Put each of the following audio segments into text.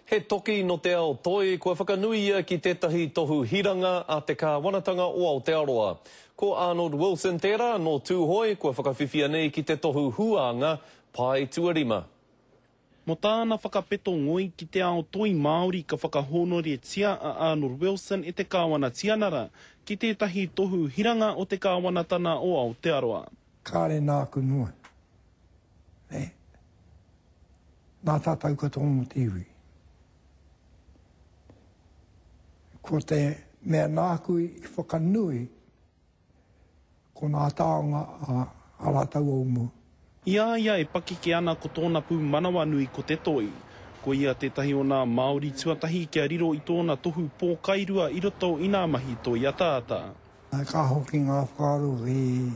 He toki nō te ao toi kua whakanuia ki tētahi tohu hiranga a te kāwanatanga o Aotearoa. Ko Arnold Wilson tērā nō Tūhoe kua whakawhiwhia nei ki te tohu huānga pae tuarima. Mō tāna whakapeto ngoi ki te ao toi Māori ka whakahōnoretia a Arnold Wilson e te Kāwana Tianara ki tētahi tohu hiranga o te kāwanatana o Aotearoa. Kāre nāku noa, nē. Nā tātou katoa mō te iwi. Ko te mea nāku i whakanui, Ko ngā taonga a rātou o mua. I a ia e pakeke ana ko tōna pūmanawa nui ko te toi. Ko ia tētahi o nā Māori tuatahi kia riro i tōna tohu pōkairua i roto i nā mahi toi ataata. Ka hoki ngā whakaaro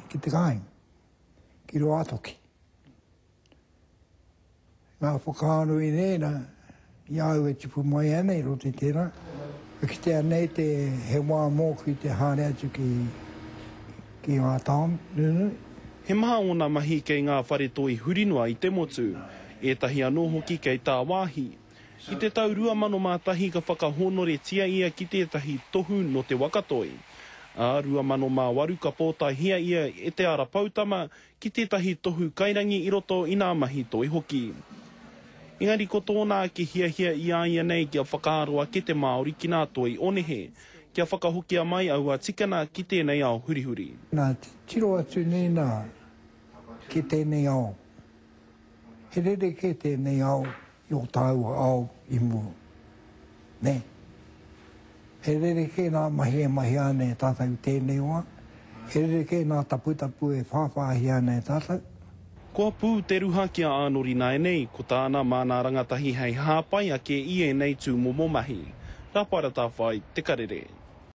ki te kāinga, ki Ruātoki. Ngā whakaaro i rēra, i a au e tipu mai ana i roto i tērā, ka kitea nei te, he wā mōku i te haere atu ki, ki ngā tāone nunui. He maha ōna mahi kei ngā whare toi huri noa i te motu, ētahi anō hoki kei tāwāhi. I te tau 2001 ka whakahōnoretia ia ki tētahi tohu nō te waka toi. Ā, 2008 ka pōtaehia ia e Te Ara Poutama ki tētahi tohu kairangi i roto i nā mahi toi hoki. Engari ko tōna ake hiahia i a ia nei kia whakaaro ake te Māori ki nā toi o nehe, kia whakahokia mai aua tikana ki tēnei ao hurihuri. Nā, tiro atu nei nā ki tēnei ao. He rerekē tēnei ao i ō tāua ao i mua. Nē? He rerekē nā mahi e mahia ana e tātou i tēnei wā, he rerekē nā taputapu e whāwhāhia ana e tātou. Kua pū te ruha ki a Ānori nāianei, ko tāna mā nā rangatahi hei hāpai ake i ēnei tūmomo mahi. Rāpaera Tāwhai, Te Karere.